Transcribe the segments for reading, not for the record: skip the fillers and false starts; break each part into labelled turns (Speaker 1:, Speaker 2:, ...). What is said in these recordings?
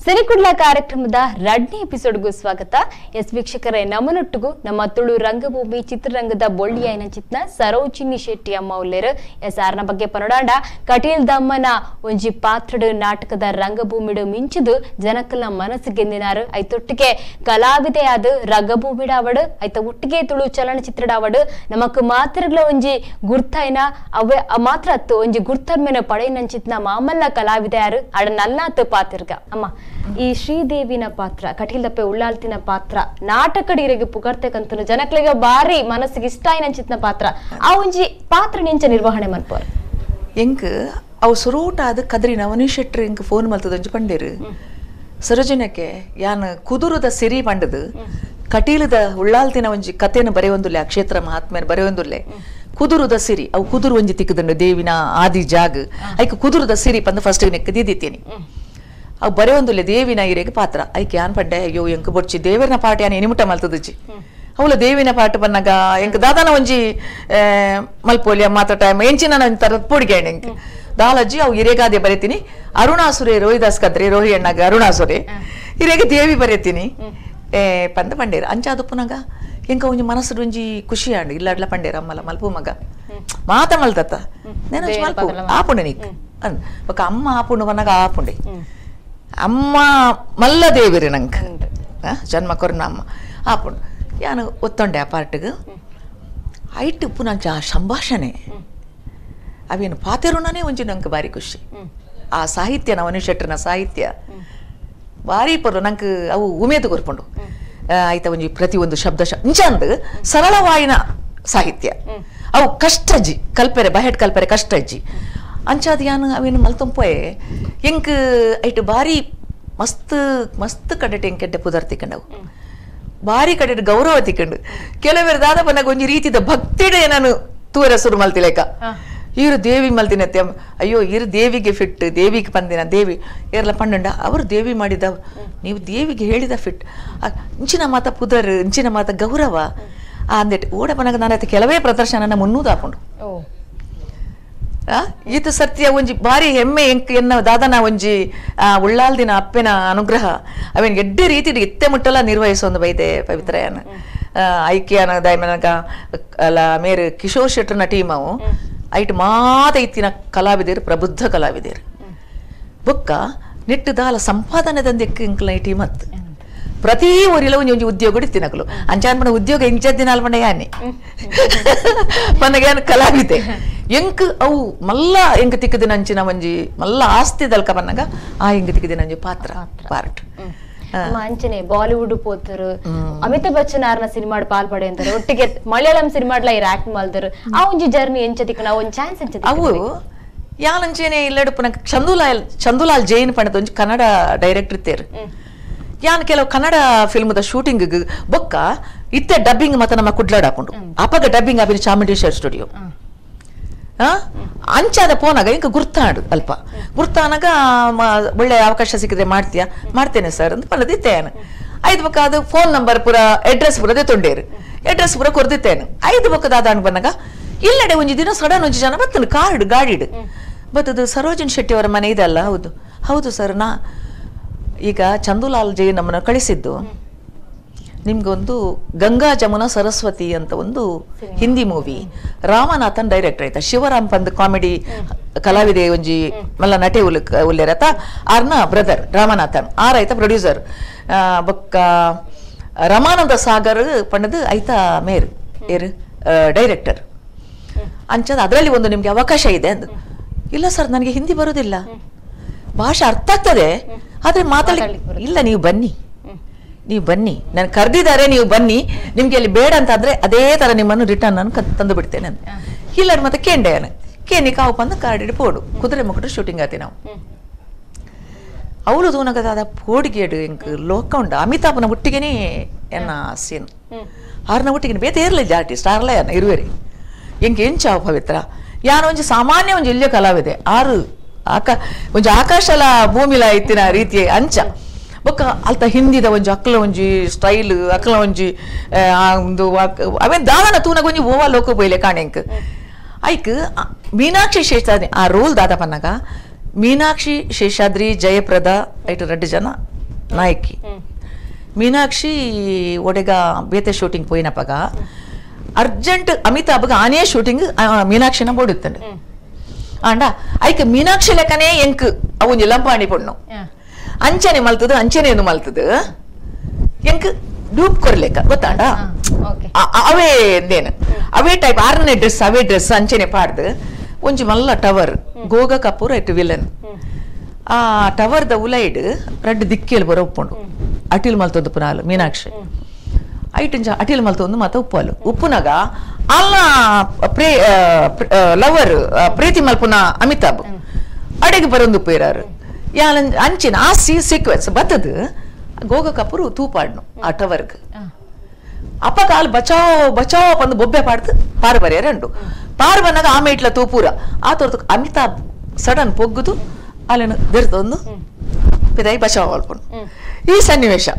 Speaker 1: ಸಿನಿಕುಡ್ಲ ಕಾರ್ಯಕ್ರಮದ ರಡ್ನೇ ಎಪಿಸೋಡ್ಗೂ ಸ್ವಾಗತ. ಎಸ್ ವೀಕ್ಷಕರೇ, ನಮ್ಮನೊಟ್ಟಿಗೂ ನಮ್ಮ ತುಳು ರಂಗಭೂಮಿ ಚಿತ್ರರಂಗದ ಬೊಳ್ಳಿಯಾಯಿನ ಚಿತ್ನ ಸರೋಜಿನಿ ಶೆಟ್ಟಿ ಅಮ್ಮ ಉಲ್ಲೇರು. ಎಸ್ ಆರ್ನ ಬಗ್ಗೆ ಪನೊಡಾಂಡ ಕಟೀಲ್ ದಮ್ಮನ ಒಂಜಿ ಪಾತ್ರಡು ನಾಟಕದ ರಂಗಭೂಮಿಡು ಮಿಂಚುದು ಜನಕಲ್ನ ಮನಸ್ಸು ಗೆಂದಿನಾರು. ಐತೊಟ್ಟಿಗೆ ಕಲಾವಿದೆಯಾದ ರಂಗಭೂಮಿಡಾವಡು ಐತ ಒಟ್ಟಿಗೆ ತುಳು ಚಲನಚಿತ್ರಡಾವಡು ನಮಕ್ ಮಾತ್ರಗಳ ಒಂಜಿ ಗುರ್ತಾಯಿನ ಅವೇ ಮಾತ್ರ ಅತ್ತು ಒಂಜಿ ಗುರ್ತರ್ಮೆನ ಪಡೆಯಿನಂಚಿತ್ನ ಮಾಮಲ್ಲ ಕಲಾವಿದೆಯಾರು ಅಡ ನಲ್ಲಾತ್ ಪಾತಿರ್ಗ. ಅಮ್ಮ, ಈ ಶ್ರೀದೇವಿನ ಪಾತ್ರ, ಕಟೀಲ್ದಪ್ಪೆ ಉಳ್ಳಾಲ್ತಿನ ಪಾತ್ರ ನಾಟಕಡಿರಿಗೆ ಪುಗರ್ತಕ್ಕಂತ ಜನಕ್ಲಿಗೆ ಬಾರಿ ಮನಸ್ಸಿಗೆ ಇಷ್ಟ ಆಯ್ನಂಚಿತ್ನ ಪಾತ್ರ, ಆ ಒಂಜಿ ಪಾತ್ರ ನಿಂಚ ನಿರ್ವಹಣೆ ಮನ್ಪೋರ್
Speaker 2: ಎಂಕ್ ಅವು ಸುರೂಟ ಅದು ಕದ್ರಿ ನವನೀಶ್ ಶೆಟ್ರು ಎಂಕ್ ಫೋನ್ ಮಲ್ತದೊಂಜಿ ಪಂಡೇರು ಸರೋಜಿನಕ್ಕೆ ಯಾನ್ ಕುದುರುದ ಸಿರಿ ಪಂಡದು ಕಟೀಲದ ಉಳ್ಳಾಲ್ತಿನ ಒಂಜಿ ಕಥೆನ ಬರೆಯೊಂದುಲ್ಲೆ, ಆ ಕ್ಷೇತ್ರ ಮಹಾತ್ಮೆನ ಬರೆಯೊಂದುಲ್ಲೆ. ಕುದುರುದ ಸಿರಿ ಅವು ಕುದುರು ಒಂಜಿ ತಿಕ್ಕದಂಡು ದೇವಿನ ಆದಿ ಜಾಗ್ ಐಕ್ ಕುದುರುದ ಸಿರಿ ಪಂದು ಫಸ್ಟ್ ನೆಕ್ ದಿದ್ದೀನಿ. ಅವು ಬರೆಯೊಂದುಲ್ಲೆ ದೇವಿನ ಇರೆಗೆ ಪಾತ್ರ ಐಕ್ ಯಾನ್ ಪಂಡೆ ಅಯ್ಯೋ ಎಂಕ್ ಬೊಡ್ಚಿ ದೇವರನ ಪಾಠ ಯಾನ್ ಎನಿಮುಟ ಮಲ್ತದಜ್ಜಿ ಅವಳ ದೇವಿನ ಪಾಠ ಬನ್ನಾಗ ಎಂಕ್ ದಾದಾನ ಒಂಜಿ ಮಲ್ಪೋಲಿಯ ಮಾತ್ರ ಟೈಮ್ ಎಂಚಿನ ತರ ಪೊಡಿಗೆ ಎಂಕ್ ದಾಲಜ್ಜಿ ಅವು ಇರೆಗಾದೆ ಬರೀತೀನಿ. ಅರುಣಾಸುರೆ ರೋಹಿದಾಸ್ ಕದ್ರಿ ರೋಹಿ ಅಣ್ಣಾಗ ಅರುಣಾಸುರೆ ಇರೆಗೆ ದೇವಿ ಬರೀತೀನಿ ಪಂದ ಪಂಡೇರು. ಅಂಚಾದ ಪುನಗ ಎಂಕ ಒಂಜಿ ಮನಸ್ಸು ಒಂಜಿ ಖುಷಿ ಆಂಡ್ ಇಲ್ಲಾಡ್ಲ ಪಂಡೇರು ಅಮ್ಮಲ ಮಲ್ಪು ಮಗ ಮಾತ ಮಲ್ತತ್ತ నేను ಮಲ್ಪು ಆಪುಂಡೆ ನೀಕ್ ಅನ್ ಬೊಕ ಅಮ್ಮ ಆಪುಂಡು ಬನ್ನಾಗ ಆಪುಂಡೆ ಅಮ್ಮ ಮಲ್ಲ ದೇವಿರಿ ನಂಗೆ ಜನ್ಮ ಕೊರ್ನ ಅಮ್ಮ ಆಪುಂಡು ಯಾನು ಒತ್ತೊಂಡೆ ಆ ಪಾರ್ಟಿಗೆ ಐಟ್ ಪುನಂಚ ಆ ಸಂಭಾಷಣೆ ಅವೇನು ಪಾತೆರುನೇ ಒಂಜಿ ನಂಗೆ ಭಾರಿ ಖುಷಿ. ಆ ಸಾಹಿತ್ಯ ನವನಿ ಶೆಟ್ಟರ್ನ ಸಾಹಿತ್ಯ ಭಾರಿ ಪೊರ್ಲು ನಂಗೆ ಅವು ಉಮೇದು ಕೊರ್ಪುಂಡು. ಆಯ್ತ ಒಂಜಿ ಪ್ರತಿ ಒಂದು ಶಬ್ದ ಇಂಚಂದು ಸರಳವಾಯಿನ ಸಾಹಿತ್ಯ ಅವು ಕಷ್ಟಜ್ಜಿ ಕಲ್ಪೆರೆ ಬಹೆಟ್ ಕಲ್ಪೆರೆ ಕಷ್ಟಜ್ಜಿ ಅಂಚಾದ ಯಾನು ಅವೇನು ಮಲ್ತೊಂಪೋಯೆ ಎಂಕ್ ಐಟ್ ಭಾರಿ ಮಸ್ತ್ ಮಸ್ತ್ ಕಡೆಟ್ ಎಂಕೆಡ್ಡೆ ಪುದರ್ ತಿಕ್ಕಂಡವು ಭಾರಿ ಕಡೆ ಗೌರವ ತಿಕ್ಕಂಡು. ಕೆಲವರು ದಾದ ಬನ್ನಾಗ ಒಂಜಿ ರೀತಿದ ಭಕ್ತಿಡೆ ನಾನು ತೂರ ಸುರು ಮಲ್ತಿಲೇಕ ಇವರು ದೇವಿ ಮಲ್ತಿನತ್ತೆ ಅಯ್ಯೋ ಇರು ದೇವಿಗೆ ಫಿಟ್ ದೇವಿಗೆ ಬಂದಿನ ದೇವಿ ಏರ್ಲ ಪಂಡುಂಡ ಅವರು ದೇವಿ ಮಾಡಿದ ನೀವು ದೇವಿಗೆ ಹೇಳಿದ ಫಿಟ್ ಇಂಚಿನ ಮಾತ ಪುದರ್ ಇಂಚಿನ ಮಾತ ಗೌರವ ಆ ಅಂದೆಟ್ ಓಡ ಬನ್ನಾಗ ನಾನು ಕೆಲವೇ ಪ್ರದರ್ಶನ ಮುನ್ನೂದು ಹಾಕೊಂಡು ಈತ ಸತ್ಯ ಒಂಜಿ ಭಾರಿ ಹೆಮ್ಮೆ ಎಂಕ್ ಎನ್ನ ದಾದನ ಒಂಜಿ ಆ ಉಳ್ಳಾಲ್ದಿನ ಅಪ್ಪೆನ ಅನುಗ್ರಹ ಅವೇನ್ ಎಡ್ಡೆ ರೀತಿ ಇತ್ತೆ ಮುಟ್ಟಲ ನಿರ್ವಹಿಸೊಂದು ಬೈದೆ ಪವಿತ್ರಯನ ಐಕ್ಯನ ದಾಯ್ಮನಗ ಅಲ್ಲ ಮೇರು ಕಿಶೋರ್ ಶೆಟ್ಟರ್ನ ಟೀಮ್ ಅವು ಐಟ್ ಮಾತ ಇತ್ತಿನ ಕಲಾವಿದರು ಪ್ರಬುದ್ಧ ಕಲಾವಿದರು ಬೊಕ್ಕ ನೆಟ್ಟು ದಾಲ ಸಂಪಾದನೆ ದಂದೆಕ್ ಇಂಕ್ಲ ಈ ಟೀಮ್ ಅತ್ತು ಪ್ರತಿ ಊರಿಲ ಒಂಜಿ ಒಂಜಿ ಉದ್ಯೋಗ ಇತ್ತಿನಕಲು ಅಂಚಾನ್ಪಣ ಉದ್ಯೋಗ ಇಂಚದ್ದಿನ ಅಲ್ಪಂಡ ಯಾನೆ ಪನ್ನಗ ಕಲಾವಿದೆ ಎಂಕ್ ಅವು ಮಲ್ಲ ಎಂಕ್ ತಿಕ್ಕದಿನ ಅಂಚಿನ ಒಂಜಿ ಮಲ್ಲ ಆಸ್ತಿ ದಲ್ಕ ಬನ್ನಾಗ ಆ ಎಂಕ್ ತಿಕ್ಕದಿನ ಅಂಜಿ ಪಾತ್ರ ಪಾರ್ಟ್.
Speaker 1: ಅಂಚನೆ ಬಾಲಿವುಡ್ ಪೋತರು ಅಮಿತಾಬ್ ಬಚ್ಚನ್ ಆರ್ನ ಸಿನಿಮಾಡ್ ಪಾಲ್ ಪಡೆಯಂತಾರೆ ಒಟ್ಟಿಗೆ ಮಲಯಾಳಂ ಸಿನಿಮಾಡ್ಲ ಇರ್ ಆಕ್ಟ್ ಮಾಡ್ದರು ಆ ಒಂಜಿ ಜರ್ನಿ ಎಂಚ ತಿಕ್ಕನ ಒಂಜಿ ಚಾನ್ಸ್ ಎಂಚ
Speaker 2: ಅವು ಯಾನಂಚೇನೆ ಇಲ್ಲಡುಪು ನಂಗೆ ಚಂದುಲಾಲ್ ಜೈನ್ ಪಂಡದ ಒಂಜಿ ಕನ್ನಡ ಡೈರೆಕ್ಟರ್ ಇತ್ತೇರು. ಯಾನ್ ಕೆಲವು ಕನ್ನಡ ಫಿಲ್ಮ್ದ ಶೂಟಿಂಗ್ ಬೊಕ್ಕ ಇತ್ತೆ ಡಬ್ಬಿಂಗ್ ಮತ್ತೆ ನಮ್ಮ ಕುಡ್ಲಾಡ್ ಹಾಕೊಂಡು ಅಪಗ ಡಬ್ಬಿಂಗ್ ಅಭಿನ ಚಾಮುಂಡೇಶ್ವರ ಸ್ಟುಡಿಯೋ ಅಂಚಾದ ಪೋನಾಗ ಇಂಕ ಗುರ್ತಾಡು ಅಲ್ಪ ಗುರ್ತಾನಾಗ ಒಳ್ಳೆ ಅವಕಾಶ ಸಿಕ್ಕಿದ್ರೆ ಮಾಡ್ತೀಯಾ ಮಾಡ್ತೇನೆ ಸರ್ ಅಂತ ಪನ್ನದಿತ್ತೇನು. ಐದು ಬೊಕ್ಕ ಅದು ಫೋನ್ ನಂಬರ್ ಪೂರ ಅಡ್ರೆಸ್ ಪೂರ ತೊಂಡೇರು ಅಡ್ರೆಸ್ ಪೂರ ಕೊರ್ದಿತ್ತೇನು. ಐದು ಬೊಕ್ಕದ ಅದಾಣ ಬಂದಾಗ ಇಲ್ಲಡೆ ಒಂಜಿ ದಿನ ಸಡನ್ ಒಂಜಿ ಜನ ಬತ್ತನು ಕಾರ್ಡ್ ಗಾಡಿಡು ಬತ್ತದು ಸರೋಜಿನಿ ಶೆಟ್ಟಿ ಅವರ ಮನೆ ಇದಲ್ಲ ಹೌದು ಹೌದು ಸರ್ ನಾ ಈಗ ಚಂದುಲಾಲ್ ಜೈ ನಮ್ಮನ್ನು ಕಳಿಸಿದ್ದು ನಿಮ್ಗೊಂದು ಗಂಗಾ ಜಮುನಾ ಸರಸ್ವತಿ ಅಂತ ಒಂದು ಹಿಂದಿ ಮೂವಿ ರಾಮನಾಥನ್ ಡೈರೆಕ್ಟರ್ ಆಯ್ತಾ ಶಿವರಾಮ್ ಪಂದ್ ಕಾಮಿಡಿ ಕಲಾವಿದೆ ಒಂಜಿ ಮಲ್ಲ ನಟೆ ಉಲ್ಲೇರತ ಆರ್ನ ಬ್ರದರ್ ರಾಮನಾಥನ್ ಆರ್ ಆಯ್ತಾ ಪ್ರೊಡ್ಯೂಸರ್ ಬೊಕ್ಕ ರಮಾನಂದ ಸಾಗರ್ ಪಂಡದು ಆಯ್ತಾ ಮೇರ್ ಏರ್ ಡೈರೆಕ್ಟರ್ ಅಂಚದ ಅದರಲ್ಲಿ ಒಂದು ನಿಮ್ಗೆ ಅವಕಾಶ ಇದೆ ಅಂದು. ಇಲ್ಲ ಸರ್ ನನಗೆ ಹಿಂದಿ ಬರೋದಿಲ್ಲ ಭಾಷೆ ಅರ್ಥ ಆಗ್ತದೆ ಆದ್ರೆ ಮಾತಾಡ್ಲಿಕ್ಕೆ ಇಲ್ಲ ನೀವು ಬನ್ನಿ ನೀವು ಬನ್ನಿ ನಾನು ಕರೆದಿದ್ದಾರೆ ನೀವು ಬನ್ನಿ ನಿಮ್ಗೆ ಅಲ್ಲಿ ಬೇಡ ಅಂತ ಅಂದ್ರೆ ಅದೇ ತರ ನಿಮ್ಮನ್ನು ರಿಟರ್ನ್ ನಾನು ತಂದು ಬಿಡ್ತೇನೆ ಅಂತ. ಇಲ್ಲ ಮತ್ತೆ ಕೇಂಡೆ ಕೇನಿ ಕಾವು ಬಂದು ಕಾರ್ಡಿಡು ಪೋಡು ಕುದುರೆ ಮುಖಡು ಶೂಟಿಂಗ್ ಆತಿ ನಾವು ಅವಳು ತೂನಗದಾದ ಪೋಡಿಗೇಡು ಎಂಕ್ ಲೋಕ ಉಂಡು ಅಮಿತಾಬ್ನ ಒಟ್ಟಿಗೆನೇ ಎನ್ನ ಸೀನ್ ಆರ್ನ ಒಟ್ಟಿಗೆ ಬೇತೆ ಇರಲಿಲ್ಲ ಆರ್ಟಿಸ್ಟ್ ಆರ್ಲ ಯಾನ ಇರುವೆರಿ ಎಂಕ್ ಎಂಚಾವು ಪವಿತ್ರ ಯಾನ ಒಂಜಿ ಸಾಮಾನ್ಯ ಒಂಜಿ ಇಲ್ಲಿಯ ಕಲಾವಿದೆ ಆರು ಆಕ ಒಂಜಿ ಆಕಾಶಲ ಭೂಮಿಲ ಇತ್ತಿನ ರೀತಿಯ ಅಂಚ ಬೊಕ್ಕ ಅಲ್ತ ಹಿಂದಿದ ಒಂಜಿ ಅಕ್ಲ ಒಂಜಿ ಸ್ಟೈಲ್ ಅಕ್ಲ ಒಂಜಿ ಒಂದು ಅವೇನ್ ದಾದನ ತೂನಗ ಒಂಜಿ ಓವಾ ಲೋಕ ಬೈಲೆ ಕಾಣೆಂಕ್ ಐಕ್ ಮೀನಾಕ್ಷಿ ಶೇಷಾದ್ರಿ ಆ ರೋಲ್ ದಾದ ಪನ್ನಗ ಮೀನಾಕ್ಷಿ ಶೇಷಾದ್ರಿ ಜಯಪ್ರದ ಐಟು ರಡ್ಡು ಜನ ನಾಯಕಿ ಮೀನಾಕ್ಷಿ ಒಡೆಗ ಬೇತೆ ಶೂಟಿಂಗ್ ಪೋಯಿನಪಗ ಅರ್ಜೆಂಟ್ ಅಮಿತಾಬ್ಗೆ ಆನೇ ಶೂಟಿಂಗ್ ಮೀನಾಕ್ಷಿನ ಬೋಡಿತ್ತಂಡು ಆಂಡ ಐಕ್ ಮೀನಾಕ್ಷಿ ಲೆಕ್ಕನೇ ಎಂಕ್ ಅವೊಂಜಿ ಲಂಬಾಣಿ ಪೊಣ್ಣು ಅಂಚನೆ ಮಲ್ತದು ಅಂಚನೆ ಏನು ಮಲ್ತದು ಎಂಕ್ ಡೂಪ್ ಕೊರ್ಲೆಕ್ಕ ಗೊತ್ತಾಂಡ ಅವೇ ಎಂದೇನು ಅವೇ ಟೈಪ್ ಆರನೇ ಡ್ರೆಸ್ ಅವೇ ಡ್ರೆಸ್ ಅಂಚನೆ ಪಾಡ್ದು ಒಂಜಿ ಮಲ್ಲ ಟವರ್ ಗೋಗ ಕಪೂರ್ ಐಟ್ ವಿಲನ್ ಆ ಟವರ್ the ಉಲೈಡ್ ರಡ್ಡ್ ದಿಕ್ಕೇಲು ಬರೋ ಉಪ್ಪುಂಡು ಅಟಿಲ್ ಮಲ್ತೊಂದು ಪುನಾಲು ಮೀನಾಕ್ಷಿ ಐಟಿಂಚ ಅಟಿಲ್ ಮಲ್ತೊಂದು ಮಾತ ಉಪ್ಪಲು ಉಪ್ಪುನಗ ಅಲ್ಲ ಪ್ರೇ ಲವರ್ ಪ್ರೀತಿ ಮಲ್ಪುನ ಅಮಿತಾಬ್ ಅಡೆಗೆ ಬರೊಂದು ಉಪ್ಪೇರಾರು ಯಾನ್ ಅಂಚಿನ ಆ ಸಿ ಸೀಕ್ವೆನ್ಸ್ ಬತ್ತದು ಗೋಗ ಕಪೂರ್ ತೂಪಾಡ್ನು ಆ ಟವರ್ಗ್ ಅಪ್ಪ ಕಾಲು ಬಚಾವ್ ಬಚಾವ್ ಬಂದು ಬೊಬ್ಬೆ ಪಾಡ್ದು ಪಾರು ಬರೆಯರಂಡು ಪಾರು ಬಂದಾಗ ಆಮೆ ಇಟ್ಲ ತೂಪೂರ ಆ ತೋರ್ತು ಅಮಿತಾಬ್ ಸಡನ್ ಪೊಗ್ಗುದು ಅಲ್ಲೇನು ದೆರ್ತೊಂದು ಪಿದಾಯಿ ಬಚಾವ್ ಅಲ್ಪನು ಈ ಸನ್ನಿವೇಶ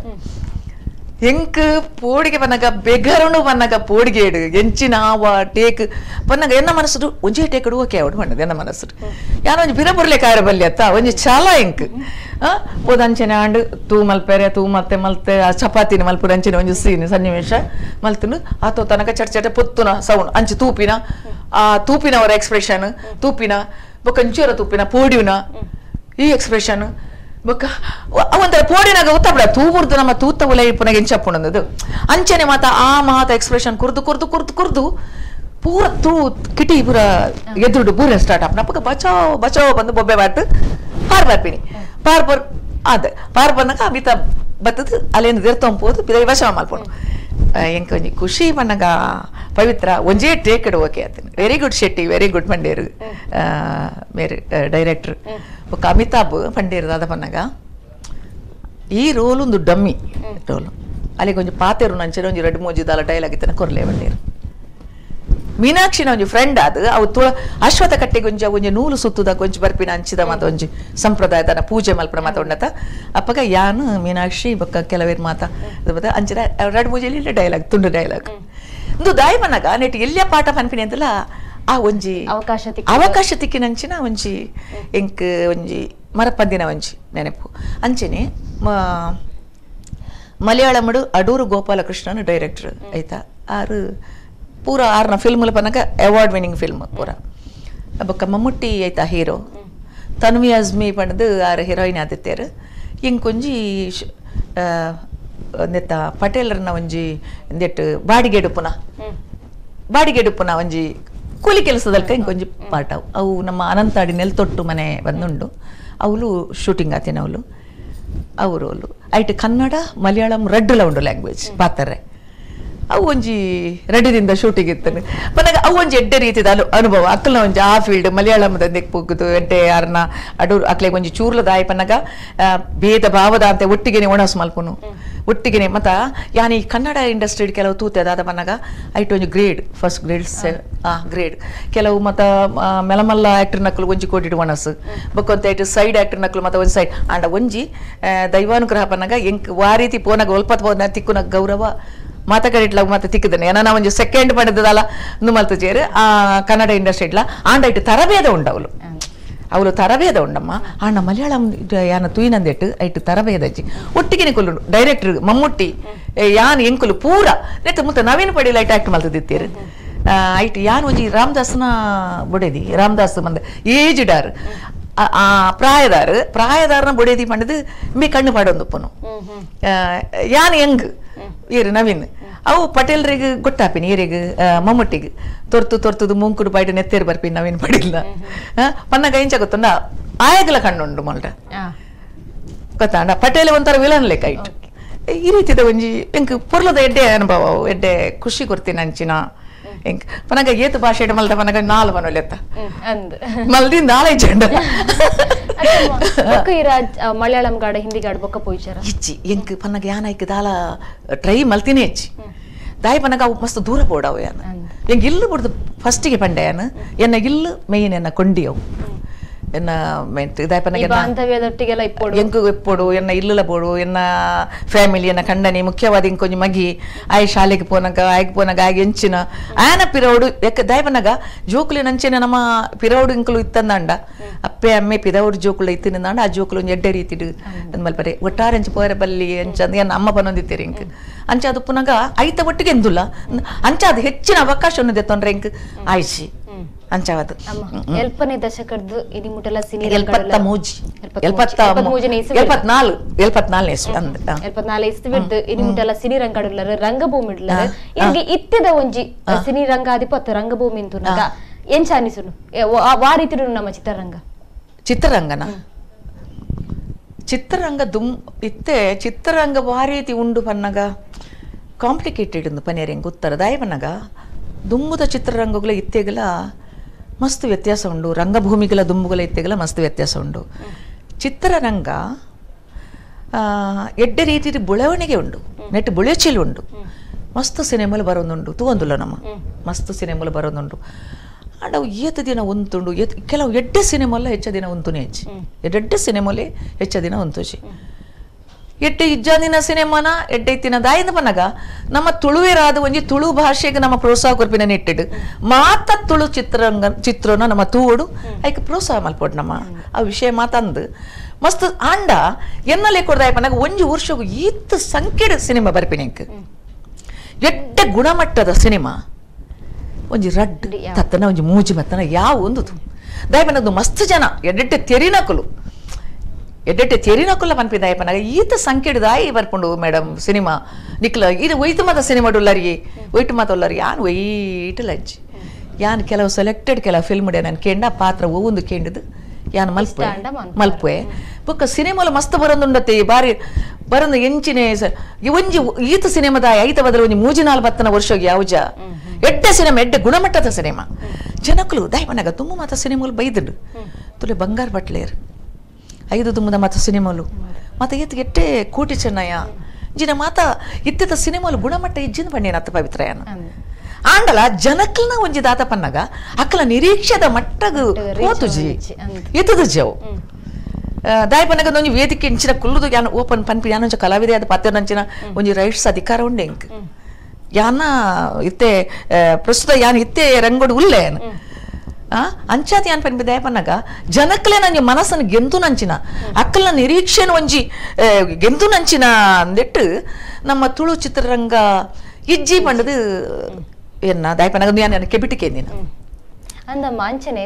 Speaker 2: ಎಂಕ್ ಪೋಡಿಗೆ ಬನ್ನಗ ಬೆಗರುಣು ಬನ್ನಗ ಪೋಡಿಗೇಡು ಎಂಚಿನ ಆವ ಟೇಕ್ ಬನ್ನಗ ಎನ್ನ ಮನಸ್ಸು ಒಂಜೇ ಟೇಕಡು ಓಕೆ ಅವಡು ಬಣ್ಣದ ಎನ್ನ ಮನಸ್ಸು ಯಾನ ಒಂಜಿ ಬಿರ ಬುರ್ಲೆ ಕಾಯರ ಬಲ್ಲಿ ಅತ್ತ ಒಂಜಿ ಚಾಲ ಎಂಕ್ ಪೋದಂಚನೆ ಆಂಡ್ ತೂ ಮಲ್ಪೆರೆ ತೂ ಮತ್ತೆ ಮಲ್ತೆ ಆ ಚಪಾತಿನ ಮಲ್ಪುರ ಅಂಚಿನ ಒಂಜಿ ಸೀನ್ ಸನ್ನಿವೇಶ ಮಲ್ತನು ಆತೋ ತನಕ ಚಟ್ ಚಟ ಪೊತ್ತುನ ಸೌಂಡ್ ಅಂಚಿ ತೂಪಿನ ಆ ತೂಪಿನವರ ಎಕ್ಸ್ಪ್ರೆಷನ್ ತೂಪಿನ ಬೊಕ್ಕ ಅಂಚೂರ ತೂಪಿನ ಪೋಡಿಯುನ ಈ ಎಕ್ಸ್ಪ್ರೆಷನ್ ಬೊಕ್ಕ ಒಂಥರ ಪೋಡಿನಾಗ ಗೊತ್ತಾಬಿಡ ತೂಬುರ್ದು ನಮ್ಮ ತೂತ ಉಲೈ ಪುನಗ ಎಂಚಪ್ಪುಣಂದದು ಅಂಚನೆ ಮಾತ ಆ ಮಾತ ಎಕ್ಸ್ಪ್ರೆಷನ್ ಕುರ್ದು ಕುರ್ದು ಕುರ್ದು ಕುರ್ದು ಪೂರ ತೂ ಕಿಟಿ ಪೂರ ಎದುರುಡು ಪೂರ ಸ್ಟಾರ್ಟ್ ಆಪನ ಅಪ್ಪಗ ಬಚಾವ್ ಬಚಾವ್ ಬಂದು ಬೊಬ್ಬೆ ಬಾರ್ದು ಪಾರ್ ಬರ್ಪಿನಿ ಪಾರ್ ಬರ್ ಅದ ಪಾರ್ ಬಂದಾಗ ಅಮಿತಾಬ್ ಬತ್ತದು ಅಲ್ಲೇನು ದೆರ್ತೊಂಪೋದು ಪಿದೈ ಬಚಾವ್ ಮಲ್ಪೊಂಡು ಎಂಕ ಒಂಜಿ ಖುಷಿ ಪನ್ನಗ ಪವಿತ್ರ ಒಂಜೇ ಟೇಕಡ್ ಓಕೆ ಆತನು very good Shetty very good ಪಂಡೇರು ಮೇರು ಡೈರೆಕ್ಟರ್ ಬೊಕ್ಕ ಅಮಿತಾಬ್ ಪಂಡೇರು ದಾದ ಪನ್ನಗ ಈ ರೋಲ್ ಒಂದು ಡಮ್ಮಿ ರೋಲು ಅಲ್ಲಿಗೆ ಒಂಜಿ ಪಾತೆರು ನಂಚನೆ ಒಂಜಿ ರೆಡ್ ಮೋಜಿ ದಾಲ ಡೈಲಾಗ್ ಇತ್ತನ ಕೊರ್ಲೆ ಬಂಡೇರು ಮೀನಾಕ್ಷಿನ ಒಂಜಿ ಫ್ರೆಂಡ್ ಅದು ಅವು ತುಳ ಅಶ್ವಥ ಕಟ್ಟೆಗೆ ಒಂಜಿ ಒಂಜಿ ನೂಲು ಸುತ್ತುದ ಕೊಂಚ ಬರ್ಪಿನ ಅಂಚಿದ ಮಾತ ಒಂಜಿ ಸಂಪ್ರದಾಯದನ ಪೂಜೆ ಮಲ್ಪನ ಮಾತ ಉಂಡತ ಅಪ್ಪಗ ಯಾನು ಮೀನಾಕ್ಷಿ ಬೊಕ್ಕ ಕೆಲವೇರು ಮಾತ ಅಂಚಿನ ರಡ್ ಪೂಜೆಲಿ ಇಲ್ಲ ಡೈಲಾಗ್ ತುಂಡು ಡೈಲಾಗ್ ಇಂದು ದಾಯಿ ಮನಗ ನೆಟ್ ಎಲ್ಲಿಯ ಪಾಠ ಪನ್ಪಿನಿ ಅಂತಲ್ಲ ಆ ಒಂಜಿ ಅವಕಾಶ ತಿಕ್ಕಿನಂಚಿನ ಒಂಜಿ ಎಂಕ್ ಒಂಜಿ ಮರಪಂದಿನ ಒಂಜಿ ನೆನಪು ಅಂಚನೆ ಮಲಯಾಳಮಡು ಅಡೂರು ಗೋಪಾಲಕೃಷ್ಣನ್ ಡೈರೆಕ್ಟರ್ ಆಯ್ತಾ ಆರು ಪೂರ ಆರ್ನ ಫಿಲ್ಮ್ಲ ಪನಕ award winning film ಪೂರ ಬೊಕ್ಕ ಮಮ್ಮುಟ್ಟಿ ಆಯ್ತಾ ಹೀರೋ ತನ್ವಿ ಅಜ್ಮಿ ಪಂಡ್ದು ಆರು ಹೀರೋಯಿನ್ ಆದಿತ್ಯಾರು ಇಂಕೊಂಜಿ ನೆತ್ತ ಪಟೇಲರ್ನ ಒಂಜಿ ಒಂದೆಟ್ಟು ಬಾಡಿಗೆಡುಪುನ ಬಾಡಿಗೆಡುಪುನ ಒಂಜಿ ಕೂಲಿ ಕೆಲಸದಲ್ಕ ಇಂಕೊಂಜಿ ಪಾಠ ಅವು ನಮ್ಮ ಅನಂತಾಡಿ ನೆಲ್ತೊಟ್ಟು ಮನೆ ಬಂದುಂಡು ಅವಳು ಶೂಟಿಂಗ್ ಆತೇನೆ ಅವಳು ಅವರು ಅವಳು ಐಟ್ ಕನ್ನಡ ಮಲಯಾಳಂ ರಡ್ಡುಲ ಉಂಡು ಲ್ಯಾಂಗ್ವೇಜ್ ಪಾತಾರೆ ಅವು ಒಂಜಿ ರೆಡಿದಿಂದ ಶೂಟಿಂಗ್ ಇತ್ತಾನೆ ಪನಗ ಅವು ಒಂಜಿ ಎಡ್ಡೆ ರೀತಿದ ಅನುಭವ ಅಕ್ಕಲ್ನ ಒಂಜಿ ಆ ಫೀಲ್ಡ್ ಮಲಯಾಳಂ ದಂದೆಕ್ ಪೊಗ್ಗುದು ಎಡ್ಡೆ ಯಾರನ್ನ ಅಡೂರು ಅಕ್ಲೆಗ್ ಒಂಜಿ ಚೂರ್ಲ ದಾಯಿ ಪನ್ನಗ ಭೇದ ಭಾವದ ಅಂತೆ ಒಟ್ಟಿಗೆನೆ ಒಣಸು ಮಲ್ಪುನು ಒಟ್ಟಿಗೆನೆ ಮತ್ತ ಯಾನ್ ಈ ಕನ್ನಡ ಇಂಡಸ್ಟ್ರಿ ಕೆಲವು ತೂತೆ ಅದಾದ ಪನ್ನಗ ಐಟ್ ಒಂಜಿ grade first grade grade ಕೆಲವು ಮತ್ತ ಮೆಲಮಲ್ಲ ಆಕ್ಟರ್ ನಕಲು ಒಂಜಿ ಕೋಟಿಡ್ ಒಣಸು ಬೊಕ್ಕೊಂತ ಐಟ್ ಸೈಡ್ ಆಕ್ಟರ್ ನಕಲು ಮತ್ತ ಒಂಜಿ ಸೈಡ್ ಆಂಡ ಒಂಜಿ ದೈವಾನುಗ್ರಹ ಪನ್ನಗ ಎಂಕ್ ವಾ ರೀತಿ ಪೋನಗ ಒಲ್ಪತ್ ಪೋನ ತಿಕ್ಕುನ ಗೌರವ ಮಾತ ಕಡಿಟ್ಲ ಮಾತ ತಿಕ್ಕದನೆ ಏನ ಒಂಜಿ ಸೆಕೆಂಡ್ ಪಡೆದಲ್ಲ ಮಲ್ತು ಚೇರು ಆ ಕನ್ನಡ ಇಂಡಸ್ಟ್ರಿ ಇಟ್ಲ ಆಂಡ ಇಟ್ಟು ತರಬೇದ ಉಂಡು ಅವಳು ಅವಳು ತರಬೇದ ಉಂಡಮ್ಮ ಆಂಡ ಮಲಯಾಳಂ ಯಾನ ತುಯಿನಂದೆಟ್ಟು ಐಟ್ ತರಬೇದಜ್ಜಿ ಒಟ್ಟಿಗೆ ಕೊಲ್ಲು ಡೈರೆಕ್ಟರ್ ಮಮ್ಮುಟ್ಟಿ ಯಾನ್ ಎಂಕುಲು ಪೂರ ನೆತ್ತ ಮುತ್ತ ನವೀನ್ ಪಡೀಲ್ ಐಟ್ ಆಕ್ಟ್ ಮಲ್ತದಿತ್ತೀರು ಐಟ್ ಯಾನ್ ಒಂಜಿ ರಾಮದಾಸ್ನ ಬೊಡೆದಿ ರಾಮದಾಸ್ ಬಂದ ಏಜ್ಡಾರ್ ಆ ಪ್ರಾಯದಾರು ಪ್ರಾಯದಾರನ ಬೊಡೆದಿ ಪಂಡದು ಮೇ ಕಣ್ಣು ಪಾಡೊಂದುಪ್ಪನು ಯಾನ್ ಯಂಗ್ ಏರು ನವೀನ್ ಅವು ಪಟೇಲ್ರಿಗೆ ಗೊತ್ತಾಪಿನಿ ಏರಿಗೆ ಮಮ್ಮಟ್ಟಿಗೆ ತೊರ್ತು ತೊರ್ತುದು ಮೂಂಕುಡು ಬಾಯ್ಡು ನೆತ್ತೇರು ಬರ್ಪಿನಿ ನವೀನ್ ಪಡಿಲ್ಲ ಪನ್ನಗ ಇಂಚ ಗೊತ್ತುಂಡ ಆಯಗಲ ಕಣ್ಣುಂಡು ಮೊಲ್ಟ ಗೊತ್ತಾಂಡ ಪಟೇಲ್ ಒಂಥರ ವಿಲನ್ ಲೆಕ್ಕ ಇಟ್ಟು ಈ ರೀತಿದ ಒಂಜಿ ಎಂಕ್ ಪೊರ್ಲದ ಎಡ್ಡೆ ಅನುಭವ ಎಡ್ಡೆ ಖುಷಿ ಕೊಡ್ತೀನಿ ಅಂಚಿನ ಎಂಕ್ ಪನಗ ಏತು ಭಾಷೆ ಮಲ್ದ ಪನಗ ನಾಲ್ ಮನೊಲೆತ್ತ ಮಲ್ದಿ ನಾಳೆ ಚೆಂಡ
Speaker 1: ಮಲಯಾಳಂ ಗಾಡ ಹಿಂದಿ ಗಾಡ ಬೊಕ್ಕ ಪೋಯಿಚಾರ
Speaker 2: ಇಚ್ಚಿ ಎಂಕ್ ಪನ್ನಗ ಯಾನಾಯ್ಕ ದಾಲ ಟ್ರೈ ಮಲ್ತಿನೇ ಹೆಚ್ಚಿ ದಾಯಿ ಪನ್ನಗ ಅವು ಮಸ್ತ್ ದೂರ ಪೋಡವು ಯಾನ ಎಂಕ್ ಇಲ್ಲು ಬಿಡ್ದು ಫಸ್ಟಿಗೆ ಪಂಡೆ ಯಾನು ಎನ್ನ ಇಲ್ಲು ಮೇಯ್ನ್ ಎನ್ನ ಕೊಂಡಿ ಅವು ಎನ್ನ ಇದಾಯಪನಗೆ ಎಂಕು ಇಪ್ಪೊಡು ಎನ್ನ ಇಲ್ಲುಲ ಬೋಡು ಎನ್ನ ಫ್ಯಾಮಿಲಿ ಎನ್ನ ಕಂಡನಿ ಮುಖ್ಯವಾದ ಇಂಕೊಂಜಿ ಮಗಿ ಆಯ್ ಶಾಲೆಗೆ ಪೋನಗ ಆಯ್ಗೆ ಪೋನಗ ಆಯ್ಗೆ ಎಂಚಿನ ಆಯನ ಪಿರೌಡು ಯಾಕೆ ದಾಯಪನಗ ಜೋಕುಲಿ ನಂಚಿನ ನಮ್ಮ ಪಿರೌಡು ಇಂಕುಲು ಇತ್ತಂದಾಂಡ ಅಪ್ಪೆ ಅಮ್ಮೆ ಪಿರೌಡು ಜೋಕುಲು ಇತ್ತಿನಂದಾಂಡ ಆ ಜೋಕುಲು ಒಂಜಿ ಎಡ್ಡೆ ರೀತಿಡು ಮಲ್ಪರೆ ಒಟ್ಟಾರೆ ಅಂಚ ಪೋರೆ ಬಲ್ಲಿ ಅಂಚ ಎನ್ನ ಅಮ್ಮ ಪನೊಂದಿತ್ತೀರಿ ಇಂಕ್ ಅಂಚ ಅದು ಪುನಗ ಐತ ಒಟ್ಟಿಗೆ ಎಂದುಲ್ಲ ಅಂಚ ಅದು ಹೆಚ್ಚಿನ ಅವಕಾಶ ತೊಂದ್ರೆ ಇಂಕ್ ಆಯ್ಸಿ ಅಂಚಾವದು
Speaker 1: ಎಲ್ಪನೇ ದಶಕದ್ದು ಇನಿ ಮುಟಲ ಸಿನಿ
Speaker 2: 74
Speaker 1: ಇಸ್ವಿಡ್ದು ಇನಿ ಮುಟಲ ಸಿನಿ ರಂಗಡುಲ್ಲರ ರಂಗಭೂಮಿ ಇಡ್ಲರ ಇರ್ಗೆ ಇತ್ತಿದ ಒಂಜಿ ಸಿನಿ ರಂಗಾಧಿಪತ್ ರಂಗಭೂಮಿ ಅಂತುನಗ ಎಂಚ ಅನಿಸುನು ವಾ ರೀತಿಡು ನಮ್ಮ ಚಿತ್ರರಂಗ
Speaker 2: ಚಿತ್ರರಂಗನ ಚಿತ್ರರಂಗ ದುಮ್ ಇತ್ತೆ ಚಿತ್ರರಂಗ ವಾ ರೀತಿ ಉಂಡು ಪನ್ನಗ ಕಾಂಪ್ಲಿಕೇಟೆಡ್ ಉಂದು ಪನೇರಿಂಗ್ ಉತ್ತರ ದಾಯ ಪನ್ನಗ ದುಂಬುದ ಚಿತ್ರರಂಗಗಳ ಇತ್ತೆಗಲ ಮಸ್ತ್ ವ್ಯತ್ಯಾಸ ಉಂಡು ರಂಗಭೂಮಿಗಳ ದುಂಬುಗಳ ಇತ್ತೆಗಲ ಮಸ್ತ್ ವ್ಯತ್ಯಾಸ ಉಂಡು ಚಿತ್ರರಂಗ ಎಡ್ಡೆ ರೀತಿ ಬೆಳವಣಿಗೆ ಉಂಡು ನೆಟ್ ಬುಳೆಚಿಲ್ ಉಂಡು ಮಸ್ತ್ ಸಿನಿಮಾಲು ಬರೋದುಂಡು ತೂವಂದುಲ್ಲ ನಮ್ಮ ಮಸ್ತ್ ಸಿನಿಮಾಲು ಬರೋದುಂಡು ಅಂಡ್ ಅವು ಏತ ದಿನ ಉಂತುಂಡು ಕೆಲವು ಎಡ್ಡೆ ಸಿನಿಮಾಲ ಹೆಚ್ಚ ದಿನ ಉಂತುನೇ ಹೆಚ್ಚು ಎಡ್ಡೆಡ್ಡೆ ಸಿನಿಮಾಲೇ ಹೆಚ್ಚ ದಿನ ಉಂತುಜಿ ಎಡ್ಡೆ ಇಜ್ಜಾದಿನ ಸಿನಿಮಾನ ಎಡ್ಡೆ ಇತ್ತಿನ ದಾಯಿಂದ ಪನ್ನಗ ನಮ್ಮ ತುಳುವೇರಾದ ಒಂಜಿ ತುಳು ಭಾಷೆಗೆ ನಮ್ಮ ಪ್ರೋತ್ಸಾಹ ಕೊರ್ಪಿನ ನೆಟ್ಟಿಡು ಮಾತ ತುಳು ಚಿತ್ರರಂಗ ಚಿತ್ರನ ನಮ್ಮ ತೂಡು ಐಕ್ ಪ್ರೋತ್ಸಾಹ ಮಲ್ಪೊಡು ನಮ್ಮ ಆ ವಿಷಯ ಮಾತಂದು ಮಸ್ತ್ ಆಂಡ ಎನ್ನಲೆ ಕೊಡ್ದಾಯ ಪನ್ನಗ ಒಂಜಿ ವರ್ಷಗು ಈತ್ ಸಂಖ್ಯೆಡ್ ಸಿನಿಮಾ ಬರ್ಪಿನ ಎಡ್ಡೆ ಗುಣಮಟ್ಟದ ಸಿನಿಮಾ ಒಂಜಿ ರಡ್ಡ್ ತತ್ತನ ಒಂಜಿ ಮೂಜಿ ಮತ್ತನ ಯಾವ ಒಂದು ದಾಯ ಪನ್ನಗ ಮಸ್ತ್ ಜನ ಎಡ್ಡೆಡ್ಡೆ ತೆರಿನಕುಲು ಎಡ್ಡೆಡ್ಡೆ ತೆರಿನಕುಲ ಪನ್ಪಿ ದಾಯಪನಾಗ ಈತ ಸಂಖ್ಯೆಡ್ ದಾಯಿ ಬರ್ಪುಂಡು ಮೇಡಮ್ ಸಿನಿಮಾ ನಿಕ್ಲ ಇದು ಒಯ್ತು ಮಾತ ಸಿನಿಮಾ ಉಲ್ಲರಿ ಒಯ್ಟು ಮಾತ ಉಲ್ಲರಿ ಯಾನ್ ಒಯ್ಟು ಲಜ್ಜಿ ಯಾನ್ ಕೆಲವು ಸೆಲೆಕ್ಟೆಡ್ ಕೆಲವು ಫಿಲ್ಮ್ ನಾನು ಕೇಂಡ ಪಾತ್ರ ಒವೊಂದು ಕೇಂಡದು ಯಾನ್ ಮಲ್ಪೆ ಮಲ್ಪೆ ಬೊಕ್ಕ ಸಿನಿಮಾಲು ಮಸ್ತ್ ಬರೋದುಂಡತ್ತೆ ಬಾರಿ ಬರೋದು ಎಂಚಿನೆ ಒಂಜಿ ಈತ ಸಿನಿಮಾದ ಐತ ಬದಲು ಒಂಜಿ ಮೂಜಿ ನಾಲ್ ಬತ್ತನ ವರ್ಷಗೆ ಯಾವ್ಜ ಎಡ್ಡೆ ಸಿನಿಮಾ ಎಡ್ಡೆ ಗುಣಮಟ್ಟದ ಸಿನಿಮಾ ಜನಕುಲು ದಾಯಪನಾಗ ತುಂಬ ಮಾತ ಸಿನಿಮಾಲು ಬೈದುಂಡು ತುಲೆ ಬಂಗಾರ ಬಟ್ಲೇರು ಐದು ತುಂಬದ ಮಾತ ಸಿನಿಮಾಲು ಮಾತ ಎತ್ತು ಎಟ್ಟೆ ಕೋಟಿ ಚೆನ್ನಯ್ಯ ಜಿನ ಮಾತ ಇತ್ತಿತ ಸಿನಿಮಾಲು ಗುಣಮಟ್ಟ ಇಜ್ಜಿನ ಪಣ್ಣಿನ ಅತ್ತ ಪವಿತ್ರಯನ ಆಂಡಲ ಜನಕ್ಲನ ಒಂಜಿ ದಾತ ಪನ್ನಗ ಅಕ್ಕಲ ನಿರೀಕ್ಷೆದ ಮಟ್ಟಗು ಹೋತುಜಿ ಎತ್ತದ ಜವು ದಾಯಪನಗ ಒಂಜಿ ವೇದಿಕೆ ಇಂಚಿನ ಕುಲ್ಲುದು ಯಾನ ಓಪನ್ ಪನ್ಪಿ ಯಾನೊಂಚ ಕಲಾವಿದೆ ಅದ ಪಾತ್ರನಂಚಿನ ಒಂಜಿ ರೈಟ್ಸ್ ಅಧಿಕಾರ ಉಂಡೆ ಇಂಕ್ ಯಾನ ಇತ್ತೆ ಪ್ರಸ್ತುತ ಯಾನ ಇತ್ತೆ ರಂಗೋಡು ಉಲ್ಲೆ ಅಂಚಾತಿ ಯಾನ್ ಪನ್ಪಿ ದಯಪನ್ನಗ ಜನಕ್ಲೆ ನಂಜಿ ಮನಸ್ಸನ್ನು ಗೆಂತು ನಂಚಿನ ಅಕ್ಕಲ್ನ ನಿರೀಕ್ಷೆನ ಒಂಜಿ ಗೆಂತು ನಂಚಿನ ಅಂದಿಟ್ಟು ನಮ್ಮ ತುಳು ಚಿತ್ರರಂಗ ಇಜ್ಜಿ ಪಂಡದು ಎನ್ನ ದಯಪನ್ನಗ ಯಾನ್ ಕೆಬಿಟಿಕೆ ದಿನ
Speaker 1: ಅಂದ ಮಾಂಚನೆ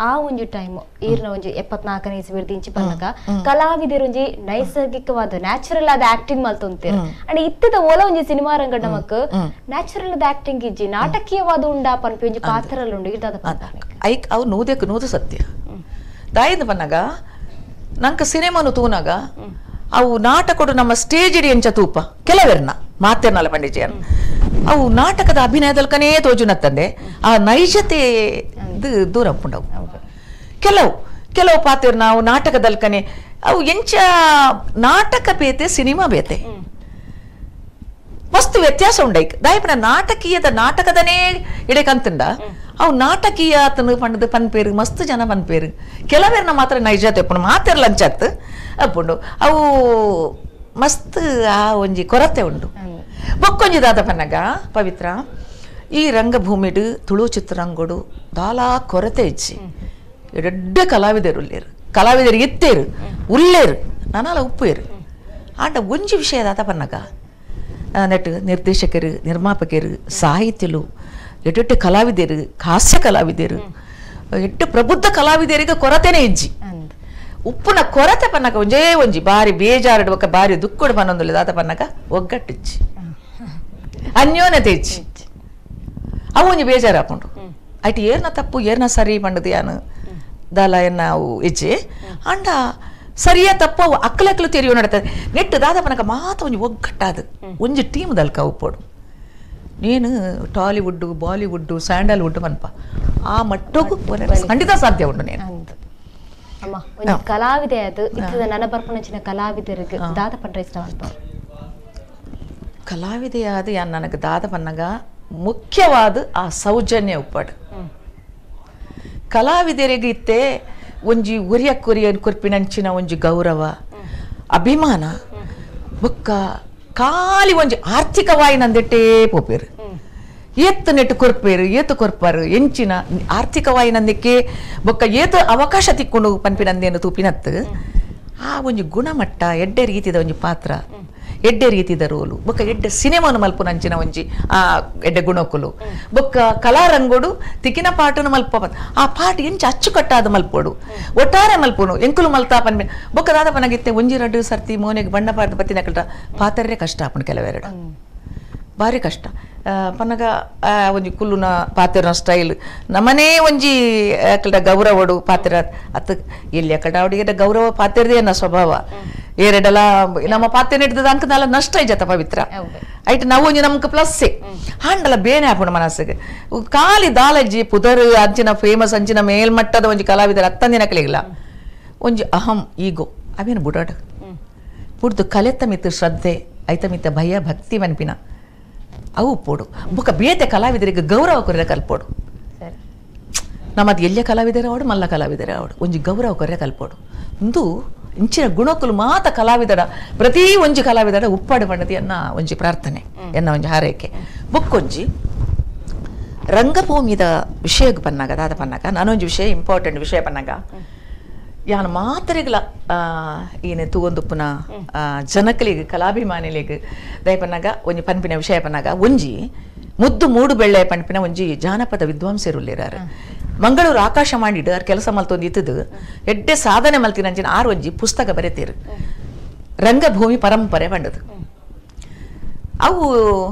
Speaker 1: ಆ ಒಂಜಿ ಟೈಮ್ ಈರ್ನ ಒಂಜಿ 74ನೇ ಇಸ್ವಿರ್ದು ಇಂಚಿ ಪನ್ನಗ ಕಲಾವಿದರೊಂಜಿ ನೈಸರ್ಗಿಕವಾದ ನ್ಯಾಚುರಲ್ ಆದ ಆಕ್ಟಿಂಗ್ ಮಲ್ತೊಂತೀರ ಅಂಡ್ ಇತ್ತದ ಓಲ ಒಂಜಿ ಸಿನಿಮಾ ರಂಗ ನಮಕ್ ನ್ಯಾಚುರಲ್ ಆದ ಆಕ್ಟಿಂಗ್ ಇಜ್ಜಿ ನಾಟಕೀಯವಾದ ಉಂಡಾ ಪನ್ಪಿ ಒಂಜಿ ಪಾತ್ರಲ್ ಉಂಡು ಇರ್ದಾದ
Speaker 2: ಐಕ್ ಅವು ನೂದಕ್ಕೆ ನೂದು ಸತ್ಯ ದಾಯಿಂದ ಪನ್ನಗ ನಂಕ ಸಿನಿಮಾನು ತೂನಾಗ ಅವು ನಾಟಕೊಡು ನಮ್ಮ ಸ್ಟೇಜ್ ಇಡಿ ಎಂಚ ತೂಪ ಕೆಲವೆರ್ನ ಮಾತೆರ್ನಲ್ಲ ಪಂಡಿಜಿಯನ್ ಅವು ನಾಟಕದ ಅಭಿನಯದಲ್ಕನೇ ತೋಜುನತ್ತಂದೆ ಆ ನೈಜತೆ ದೂರ ಉಂಡವು ಕೆಲವು ಕೆಲವು ಪಾತ್ರ ನಾವು ನಾಟಕದಲ್ಕನೆ ಅವು ಎಂಚ ನಾಟಕ ಬೇತೆ ಸಿನಿಮಾ ಬೇತೆ ಮಸ್ತ್ ವ್ಯತ್ಯಾಸ ಉಂಡೈಕ್ ದಾಯಪನ ನಾಟಕೀಯದ ನಾಟಕದನೇ ಇಡಕಂತಂಡ ಅವು ನಾಟಕೀಯ ಆತನು ಪಂಡದು ಪನ್ಪೇರು ಮಸ್ತ್ ಜನ ಪನ್ಪೇರು ಕೆಲವೇರ್ನ ಮಾತ್ರ ನೈಜತೆ ಅಪ್ಪುಂಡು ಮಾತೆರ್ಲ ಅಂಚಾತ್ ಅಪ್ಪುಂಡು ಅವು ಮಸ್ತ್ ಆ ಒಂಜಿ ಕೊರತೆ ಉಂಡು ಬೊಕ್ಕೊಂಜಿ ದಾದ ಪನ್ನಗ ಪವಿತ್ರ ಈ ರಂಗಭೂಮಿಡು ತುಳು ಚಿತ್ರರಂಗೋಡು ದಾಲಾ ಕೊರತೆ ಇಚ್ಚಿ ಎಡ್ಡೆ ಕಲಾವಿದರು ಉಲ್ಲೇರು ಕಲಾವಿದರು ಇತ್ತೇರು ಉಲ್ಲೇರು ನಾನಾಲ ಉಪ್ಪೇರು ಆಂಡ ಒಂಜಿ ವಿಷಯ ದಾದ ಪನ್ನಗ ನೆಟ್ ನಿರ್ದೇಶಕರು ನಿರ್ಮಾಪಕರು ಸಾಹಿತ್ಯಲು ಎಡ್ಡೆಡ್ಡೆ ಕಲಾವಿದರು ಹಾಸ್ಯ ಕಲಾವಿದರು ಎಡ್ಡೆ ಪ್ರಬುದ್ಧ ಕಲಾವಿದರಿಗೆ ಕೊರತೆನೇ ಇಜ್ಜಿ ಉಪ್ಪುನ ಕೊರತೆ ಪನ್ನಗ ಒಂಜೇ ಒಂಜಿ ಬಾರಿ ಬೇಜಾರಿಡುವಕ ಬಾರಿ ದುಕ್ಕೊಡು ಪನ್ನೊಂದುಲ್ಲ ದಾತ ಪನ್ನಗ ಒಗ್ಗಟ್ಟಿಚ್ಚಿ ಅನ್ಯೋನ್ಯತೆ ಇಚ್ಚಿ ಅವು ಒಂಜಿ ಬೇಜಾರು ಹಾಕೊಂಡು ಐಟ್ ಏರ್ನ ತಪ್ಪು ಏರ್ನ ಸರಿ ಪಂಡದು ಯಾನು ದಾಲ ಎನ್ನ ಅವು ಇಜ್ಜಿ ಅಂಡ ಸರಿಯ ತಪ್ಪು ಅವು ಅಕ್ಕಲಕ್ಕಲು ತೆರಿಯೋ ನಡೀತದೆ ನೆಟ್ಟು ದಾದ ಪನಕ ಮಾತ ಒಂಜಿ ಒಗ್ಗಟ್ಟಾದು ಒಂಜಿ ಟೀಮ್ ದಲ್ಕ ಉಪ್ಪೋಡು ನೀನು Tollywood Bollywood Sandalwood ಪನ್ಪ ಆ ಮಟ್ಟಕ್ಕೂ ಖಂಡಿತ ಸಾಧ್ಯ ಉಂಟು ನೀನು
Speaker 1: ಅಮ್ಮ ಒಂಜಿ ಕಲಾವಿದೆ ಅದು ಇತ್ತದ ನನ್ನ ಬರ್ಪುನಂಚಿನ ಕಲಾವಿದರಿಗೆ ದಾದ ಪಂಡ್ರೆ ಇಷ್ಟ ಅಂತ
Speaker 2: ಕಲಾವಿದೆಯಾದ ಯಾನ್ ನನಗೆ ದಾದ ಪನ್ನಗ ಮುಖ್ಯವಾದ ಆ ಸೌಜನ್ಯ ಉಪ್ಪಾಡು ಕಲಾವಿದರಿಗೆ ಇತ್ತೆ ಒಂಜಿ ಒರಿಯ ಕೊರಿಯ ಕೊರ್ಪಿನಂಚಿನ ಒಂಜಿ ಗೌರವ ಅಭಿಮಾನ ಬೊಕ್ಕ ಖಾಲಿ ಒಂಜಿ ಆರ್ಥಿಕವಾಗಿ ನಂದೆಟ್ಟೇ ಪೋಪೇರು ಏತ್ ನೆಟ್ಟು ಕೊರ್ಪೇರು ಏತು ಕೊರ್ಪಾರು ಎಂಚಿನ ಆರ್ಥಿಕವಾಗಿ ನಂದಕ್ಕೆ ಬೊಕ್ಕ ಏತು ಅವಕಾಶ ತಿಕ್ಕೊಂಡು ಪನ್ಪಿನಂದೇನು ತೂಪಿನತ್ತು ಆ ಒಂಜಿ ಗುಣಮಟ್ಟ ಎಡ್ಡೆ ರೀತಿದ ಒಂಜಿ ಪಾತ್ರ ಎಡ್ಡೆ ರೀತಿದ ರೋಲು ಬೊಕ್ಕ ಎಡ್ಡೆ ಸಿನಿಮಾನು ಮಲ್ಪುನಂಚಿನ ಒಂಜಿ ಆ ಎಡ್ಡೆ ಗುಣಕುಲು ಬೊಕ್ಕ ಕಲಾರಂಗೋಡು ತಿಕ್ಕಿನ ಪಾಟನು ಮಲ್ಪ ಆ ಪಾಟ ಎಂಚ ಅಚ್ಚುಕಟ್ಟಾದ ಮಲ್ಪೋಡು ಒಟ್ಟಾರೆ ಮಲ್ಪುನು ಎಂಕುಲು ಮಲ್ತಾ ಪನ್ಪಿ ಬೊಕ್ಕ ದಾದ ಪನಗಿತ್ತೆ ಒಂಜಿ ರಡ್ಡು ಸರ್ತಿ ಮೋನೆಗೆ ಬಣ್ಣ ಪಾಟ ಬತ್ತಿನ ಕಲ್ಟ ಪಾತ್ರರೇ ಕಷ್ಟ ಆಪುಂಡು ಕೆಲವೆರಡು ಭಾರಿ ಕಷ್ಟ ಪನ್ನಗ ಒಂಜಿ ಕುಲ್ಲುನ ಪಾತ್ರನ ಸ್ಟೈಲ್ ನಮ್ಮನೇ ಒಂಜಿ ಅಕಲ್ಡ ಗೌರವಡು ಪಾತ್ರ ಅತ್ತ ಎಲ್ಲಿ ಅಕಡ ಅವಡಿಗೆ ಗೌರವ ಪಾತ್ರದೇ ಅನ್ನ ಸ್ವಭಾವ ಏರೆಡಲ ನಮ್ಮ ಪಾತ್ರ ಹಿಡ್ದದ ಅಂಕದಲ್ಲ ನಷ್ಟ ಇಜತ ಪವಿತ್ರ ಐಟ್ ನಾವು ಒಂಜಿ ನಮ್ಗೆ ಪ್ಲಸ್ಸೆ ಹಾಂಡಲ ಬೇನೆ ಆಪುಂಡು ಮನಸ್ಸಿಗೆ ಖಾಲಿ ದಾಲಜ್ಜಿ ಪುದರ್ ಅಂಚಿನ ಫೇಮಸ್ ಅಂಚಿನ ಮೇಲ್ಮಟ್ಟದ ಒಂಜಿ ಕಲಾವಿದರ ಅತ್ತಂದಿನ ಕಲಿಗಿಲ್ಲ ಒಂಜಿ ಅಹಂ ಈಗೋ ಅವೇನು ಬುಡಾಡು ಪುಡ್ದು ಕಲೆತ್ತ ಮಿತ್ತು ಶ್ರದ್ಧೆ ಐತ ಮಿತ್ತ ಭಯ ಭಕ್ತಿ ಮನ್ಪಿನ ಅವು ಪೋಡು ಬೊಕ್ಕ ಬೇತೆ ಕಲಾವಿದರಿಗೆ ಗೌರವ ಕೊರ್ರೆ ಕಲ್ಪೋಡು ನಮ್ಮದು ಎಲ್ಲಿಯ ಕಲಾವಿದರ ಅವಡು ಮಲ್ಲ ಕಲಾವಿದರ ಅವಡು ಒಂಜಿ ಗೌರವ ಕೊರ್ರೆ ಕಲ್ಪೋಡು ಒಂದು ಇಂಚಿನ ಗುಣಕುಲು ಮಾತ ಕಲಾವಿದರ ಪ್ರತಿ ಒಂಜಿ ಕಲಾವಿದರ ಉಪ್ಪಾಡು ಬಣ್ಣದಿ ಎನ್ನ ಒಂಜಿ ಪ್ರಾರ್ಥನೆ ಎನ್ನ ಒಂಜಿ ಹಾರೈಕೆ ಬೊಕ್ಕೊಂಜಿ ರಂಗಭೂಮಿದ ವಿಷಯಕ್ಕೆ ಬನ್ನಾಗ ದಾದ ಪನ್ನಾಗ ನಾನೊಂಜಿ ವಿಷಯ ಇಂಪಾರ್ಟೆಂಟ್ ವಿಷಯ ಪನ್ನಾಗ ಯಾನು ಮಾತ್ರೆಗಳ ಈನೆ ತೂಗೊಂದುಪ್ಪುನ ಜನಕಲಿಗೆ ಕಲಾಭಿಮಾನಿಲಿಗೆ ದಯಪನ್ನಾಗ ಒಂಜಿ ಪನ್ಪಿನ ವಿಷಯ ಪನ್ನಾಗ ಒಂಜಿ ಮುದ್ದು ಮೂಡು ಬೆಳ್ಳೆ ಪನ್ಪಿನ ಒಂಜಿ ಜಾನಪದ ವಿದ್ವಾಂಸರುಲ್ಲಿರಾರು ಮಂಗಳೂರು ಆಕಾಶವಾಣಿಡ್ ಆರ್ ಕೆಲಸ ಮಲ್ತೊಂದು ಇತ್ತದು ಎಡ್ಡೆ ಸಾಧನೆ ಮಲ್ತಿನ ಅಂಚಿನ ಆರು ಒಂಜಿ ಪುಸ್ತಕ ಬರೆತೀರು ರಂಗಭೂಮಿ ಪರಂಪರೆ ಬಂಡದು ಅವು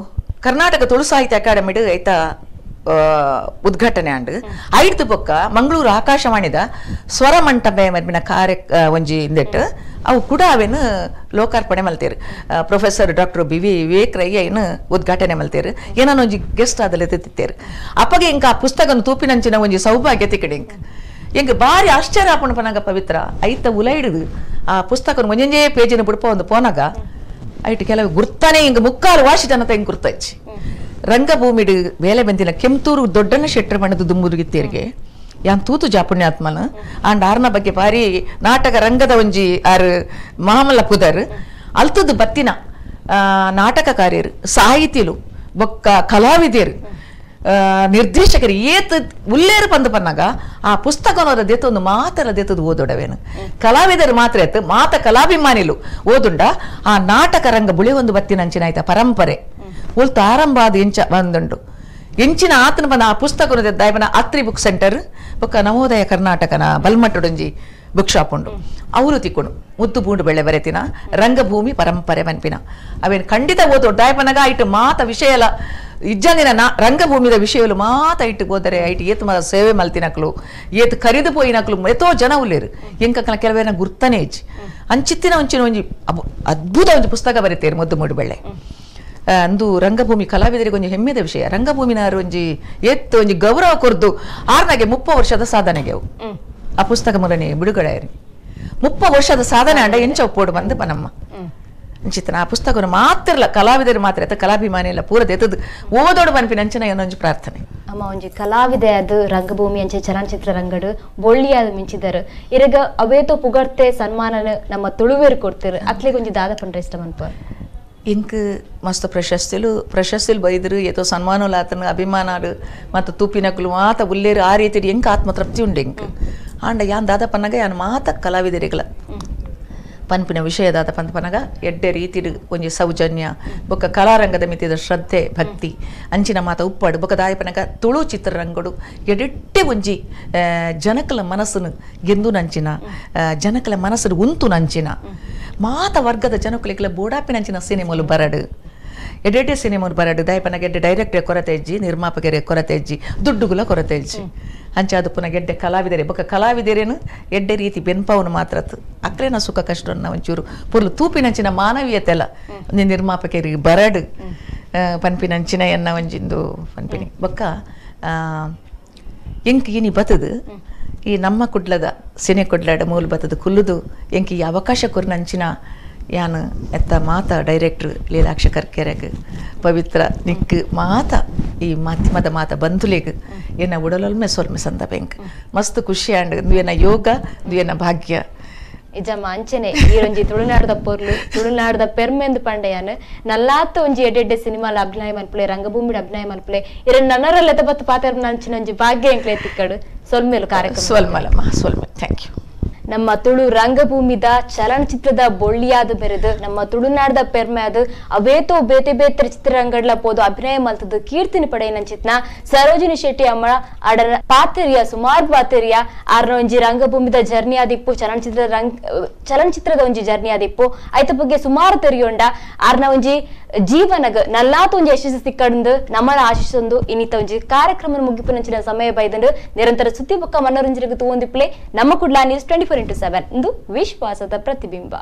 Speaker 2: ಕರ್ನಾಟಕ ತುಳು ಸಾಹಿತ್ಯ ಅಕಾಡೆಮಿಡ್ ಐತ ಉದ್ಘಾಟನೆ ಆಂಡ್ ಐಡ್ದು ಬೊಕ್ಕ ಮಂಗಳೂರು ಆಕಾಶವಾಣಿದ ಸ್ವರ ಮಂಟಪ ಮರ್ಬಿನ ಕಾರ್ಯ ಒಂಜಿ ಇಂದೆಟ್ಟು ಅವು ಕೂಡ ಅವೇನು ಲೋಕಾರ್ಪಣೆ ಮಲ್ತೇರು professor doctor B V Vivek Rai ಏನು ಉದ್ಘಾಟನೆ ಮಲ್ತೇರು ಏನೋ ಒಂಜಿ ಗೆಸ್ಟ್ ಆದಲೆ ತಿತ್ತೇರು ಅಪ್ಪಗೆ ಇಂಕ ಆ ಪುಸ್ತಕನ ತೂಪಿನಂಚಿನ ಒಂಜಿ ಸೌಭಾಗ್ಯ ತಿಕ್ಕಡೆ ಇಂಕ ಎಂಕ್ ಬಾರಿ ಆಶ್ಚರ್ಯ ಆಪುಂಡು ಪನಗ ಪವಿತ್ರ ಐತ ಉಲೈಡುದು ಆ ಪುಸ್ತಕನ ಒಂಜೊಂಜೇ ಪೇಜಿನ ಬುಡ್ಪ ಒಂದು ಪೋನಾಗ ಐಟ್ ಕೆಲವು ಗುರ್ತಾನೆ ಹಿಂಗ ಮುಕ್ಕಾಲು ವಾಸಿ ಜನತ ಹಿಂಗೆ ಗುರ್ತಚ್ಚಿ ರಂಗಭೂಮಿಡು ಬೇಲೆ ಬಂದಿನ ಕೆಂತೂರು ದೊಡ್ಡಣ್ಣ ಶೆಟ್ಟರ್ ಬಣ್ಣದ ದುಮ್ಮುರುಗಿತ್ತೇರಿಗೆ ಯಾನ್ ತೂತು ಜಾಪುಣ್ಯಾತ್ಮನ ಆಂಡ್ ಆರ್ನ ಬಗ್ಗೆ ಭಾರಿ ನಾಟಕ ರಂಗದ ಒಂಜಿ ಆರು ಮಾಮಲ್ಲ ಪುದರ್ ಅಲ್ತದ್ದು ಬತ್ತಿನ ನಾಟಕಕಾರ್ಯರು ಸಾಹಿತಿಲು ಬೊಕ್ಕ ಕಲಾವಿದರು ನಿರ್ದೇಶಕರು ಏತ್ ಉಲ್ಲೇರು ಬಂದು ಪನ್ನಾಗ ಆ ಪುಸ್ತಕನವರ ದೇತೊಂದು ಮಾತರ ದೇತದ ಓದೊಡವೇನು ಕಲಾವಿದರು ಮಾತ್ರ ಎತ್ತು ಮಾತ ಕಲಾಭಿಮಾನಿಲು ಓದುಂಡ ಆ ನಾಟಕ ರಂಗ ಬುಳಿ ಒಂದು ಬತ್ತಿನ ಅಂಚಿನ ಆಯ್ತಾ ಪರಂಪರೆ ಉಲ್ತ ಆರಂಭ ಆದ ಎಂಚ ಬಂದುಂಡು ಎಂಚಿನ ಆತನ ಬಂದ ಆ ಪುಸ್ತಕ ದಾಯಪನ ಅತ್ರಿ ಬುಕ್ ಸೆಂಟರ್ ಬೊಕ್ಕ ನವೋದಯ ಕರ್ನಾಟಕನ ಬಲ್ಮಟ್ಟಡೊಂಜಿ ಬುಕ್ ಶಾಪ್ ಉಂಡು ಅವರು ತಿಕ್ಕೊಂಡು ಮುದ್ದು ಬೂಂಡು ಬೆಳ್ಳೆ ಬರೆತಿನ ರಂಗಭೂಮಿ ಪರಂಪರೆ ಮನ್ಪಿನ ಅವೇನು ಖಂಡಿತ ಓದೋಡು ದಾಯಪನಗ ಇಟ್ಟು ಮಾತ ವಿಷಯ ಎಲ್ಲ ಇಜ್ಜಂದಿನ ನಾ ರಂಗಭೂಮಿದ ವಿಷಯಲು ಮಾತ ಇಟ್ಟು ಹೋದರೆ ಐಟ್ ಏತು ಮಾತ ಸೇವೆ ಮಲ್ತಿನಕ್ಲು ಏತು ಕರಿದು ಪೋಯಿನಕ್ಲು ಏತೋ ಜನ ಉಲ್ಲೇರು ಎಂಕಕ್ಕನ ಕೆಲವೇನ ಗುರ್ತನೇ ಇಜ್ಜಿ ಅಂಚಿತ್ತಿನ ಒಂಚಿನ ಒಂಜಿ ಅದ್ಭುತ ಒಂಜಿ ಪುಸ್ತಕ ಬರೀತೇರು ಮುದ್ದು ಮೂಡು ಬೆಳ್ಳೆ ಅಂದು ರಂಗಭೂಮಿ ಕಲಾವಿದರಿಗೆ ಒಂಜಿ ಹೆಮ್ಮೆದ ವಿಷಯ ರಂಗಭೂಮಿನಾರು ಒಂಜಿ ಎತ್ತು ಒಂಜಿ ಗೌರವ ಕೊರ್ದು ಆರ್ನಾಗೆ 30 ವರ್ಷದ ಸಾಧನೆಗೆ ಅವು ಆ ಪುಸ್ತಕ ಮೂಲನೆ ಬಿಡುಗಡೆ 30 ವರ್ಷದ ಸಾಧನೆ ಅಂಡ ಎಂಚ ಒಪ್ಪೋಡು ಬಂದು ಪನಮ್ಮ ಅಂಚಿತನ ಆ ಪುಸ್ತಕವನ್ನು ಮಾತ್ರ ಇಲ್ಲ ಕಲಾವಿದರು ಮಾತ್ರ ಎತ್ತ ಕಲಾಭಿಮಾನಿ ಇಲ್ಲ ಪೂರ ಎತ್ತದು ಓದೋಡು ಪನ್ಪಿನ ಅಂಚಿನ ಏನೊಂಜಿ ಪ್ರಾರ್ಥನೆ.
Speaker 1: ಅಮ್ಮ ಒಂಜಿ ಕಲಾವಿದೆ ಅದು ರಂಗಭೂಮಿ ಅಂಚೆ ಚಲನಚಿತ್ರ ರಂಗಡು ಬೊಳ್ಳಿಯಾದ ಮಿಂಚಿದರು ಇರಗ ಅವೇತೋ ಪುಗರ್ತೆ ಸನ್ಮಾನನ ನಮ್ಮ ತುಳುವೇರು ಕೊಡ್ತಿರು ಅಕ್ಲಿಗೆ ಒಂಜಿ ದಾದ ಪಂಡ್ರೆ ಇಷ್ಟ ಮನ್ಪ.
Speaker 2: ಇಂಕ್ ಮಸ್ತ್ ಪ್ರಶಸ್ತಿಲು ಪ್ರಶಸ್ತಿಲು ಬೈದರು ಏತೋ ಸನ್ಮಾನಲು ಆತನ ಅಭಿಮಾನಾಡು ಮತ್ತು ತೂಪಿನಕುಲು ಮಾತ ಉಲ್ಲೇರು ಆ ರೀತಿ ಎಂಕ್ ಆತ್ಮತೃಪ್ತಿ ಉಂಡು ಎಂಕ್ ಆಂಡ ಯಾನ್ ದಾದ ಪನ್ನಗ ಯಾನ್ ಮಾತ ಕಲಾವಿದರಿಗಳ ಪನ್ಪಿನ ವಿಷಯ ದಾದ ಪಂತ ಪನ್ನಗ ಎಡ್ಡೆ ರೀತಿಡು ಒಂಜಿ ಸೌಜನ್ಯ ಬೊಕ್ಕ ಕಲಾರಂಗದ ಮಿತಿದ ಶ್ರದ್ಧೆ ಭಕ್ತಿ ಅಂಚಿನ ಮಾತ ಉಪ್ಪಾಡು ಬೊಕ್ಕ ದಾಯ ಪನ್ನಗ ತುಳು ಚಿತ್ರರಂಗಡು ಎಡೆಟ್ಟೆ ಒಂಜಿ ಜನಕಲ ಮನಸ್ಸನ್ನು ಗೆಂದು ನಂಚಿನ ಜನಕಲ ಮನಸ್ಸು ಉಂತು ನಂಚಿನ ಮಾತ ವರ್ಗದ ಜನಕುಲಿಗೆಲ್ಲ ಬೋಡಾಪಿನಂಚಿನ ಸಿನಿಮಾಲು ಬರಡು ಎಡೆಡೆ ಸಿನಿಮಾಲು ಬರಡು ದಾಯಪನ ಗೆಡ್ಡೆ ಡೈರೆಕ್ಟರ್ ಕೊರತೆ ಇಜ್ಜಿ ನಿರ್ಮಾಪಕರೇ ಕೊರತೆ ಇಜ್ಜಿ ದುಡ್ಡುಗುಲ ಕೊರತೆ ಇಜ್ಜಿ ಅಂಚಾದ ಪುನಃ ಗೆಡ್ಡೆ ಕಲಾವಿದರೆ ಬೊಕ್ಕ ಕಲಾವಿದರೇನು ಎಡ್ಡೆ ರೀತಿ ಬೆನ್ಪಾವನು ಮಾತ್ರ ಅಕ್ರೇನ ಸುಖ ಕಷ್ಟವನ್ನು ಒಂಚೂರು ಪುರ್ಲು ತೂಪಿನಂಚಿನ ಮಾನವೀಯತೆ ಅಲ್ಲ ಒಂದು ನಿರ್ಮಾಪಕರಿಗೆ ಬರಡು ಪನ್ಪಿನಂಚಿನ ಎನ್ನ ಒಂಜಿಂದು ಪನ್ಪಿನಿ ಬೊಕ್ಕ ಎಂಕ್ ಇನಿ ಬತ್ತದು ಈ ನಮ್ಮ ಕುಡ್ಲದ ಸಿನೆ ಕುಡ್ಲಾಡ ಮೂಲ ಬತ್ತದ ಕುಲ್ಲುದು ಎಂಕ್ ಈ ಅವಕಾಶ ಕೊರ್ನಂಚಿನ ಯಾನು ಎತ್ತ ಮಾತ ಡೈರೆಕ್ಟ್ರ್ ಲೀಲಾಕ್ಷ ಕರ್ಕೆರೆಗ್ ಪವಿತ್ರ ನಿಕ್ ಮಾತ ಈ ಮಾಧ್ಯಮದ ಮಾತ ಬಂಧುಲೆಗ್ ಎನ್ನ ಉಡಲೊಲ್ಮೆ ಸೊಲ್ಮೆ ಸಂದಬೆಂಕ್ ಮಸ್ತ್ ಖುಷಿ ಆಂಡ್. ಇಂದು ಯೋಗ, ಇಂದು ಭಾಗ್ಯ.
Speaker 1: ನಿಜಮ್ಮ ಅಂಚನೆ ಈರೊಂಜಿ ತುಳುನಾಡದ ಪೊರ್ಲು, ತುಳುನಾಡದ ಪೆರ್ಮೆಂದು ಪಂಡೆಯಾನ್ ನಲ್ಲಾತ್ ಒಂಜಿ ಎಡ್ಡೆಡ್ಡೆ ಸಿನಿಮಾಲ ಅಭಿನಯ ಮನ್ಪುಲೆ, ರಂಗಭೂಮಿಡ್ ಅಭಿನಯ ಮನ್ಪುಲೆ. ಇರನ್ ನನರಲ್ಲೆತ ಬತ್ತು ಪಾತೆರ ನಂಚಿನ ಒಂಜಿ ಭಾಗ್ಯ ಎಂಕ್ಲೆ ತಿಕ್ಕಡು. ಸೊಲ್ಮೆಲು ಕಾರ್ಯಕ್ರಮ.
Speaker 2: ಸೊಲ್ಮಲಮ್ಮ, ಸೊಲ್ಮೆ, thank you.
Speaker 1: ನಮ್ಮ ತುಳು ರಂಗಭೂಮಿದ ಚಲನಚಿತ್ರದ ಬೊಳ್ಳಿಯಾದ ಬೆರೆದು ನಮ್ಮ ತುಳುನಾಡದ ಪೆರ್ಮೆ ಅದು ಅವೇತೋ ಬೇತೆ ಬೇತೆ ಚಿತ್ರರಂಗಡ್ಲ ಪೋದು ಅಭಿನಯ ಮಲ್ತದ್ದು ಕೀರ್ತಿನ ಪಡೆಯಿನಂಚಿತ್ನ ಸರೋಜಿನಿ ಶೆಟ್ಟಿ ಅಮ್ಮ ಅಡನ ಪಾತೆರಿಯ ಸುಮಾರು ಪಾತೆರಿಯ ಆರ್ನ ಒಂಜಿ ರಂಗಭೂಮಿದ ಜರ್ನಿ ಆದಿಪ್ಪು, ಚಲನಚಿತ್ರದ ಒಂಜಿ ಜರ್ನಿ ಆದಿಪ್ಪು ಐತ ಬಗ್ಗೆ ಸುಮಾರು ತೆರಿಯೊಂಡ ಆರ್ನ ಒಂಜಿ ಜೀವನಗ ನಲ್ಲಾತ ಒಂಜಿ ಯಶಸ್ಸು ಸಿಕ್ಕಂದು ನಮ್ಮನ ಆಶಿಸೊಂದು ಇನ್ನಿತ ಒಂಜಿ ಕಾರ್ಯಕ್ರಮ ಮುಗಿಪುನಂಚಿನ ಸಮಯ ಬೈದಂಡು. ನಿರಂತರ ಸುದ್ದಿ ಬೊಕ್ಕ ಮನೋರಂಜನೆಗೆ ತೂವೊಂದಿಪ್ಲೆ ನಮ್ಮ ಕುಡ್ಲ ನ್ಯೂಸ್ 24x7 ಇಂದು ವಿಶ್ವಾಸದ ಪ್ರತಿಬಿಂಬ.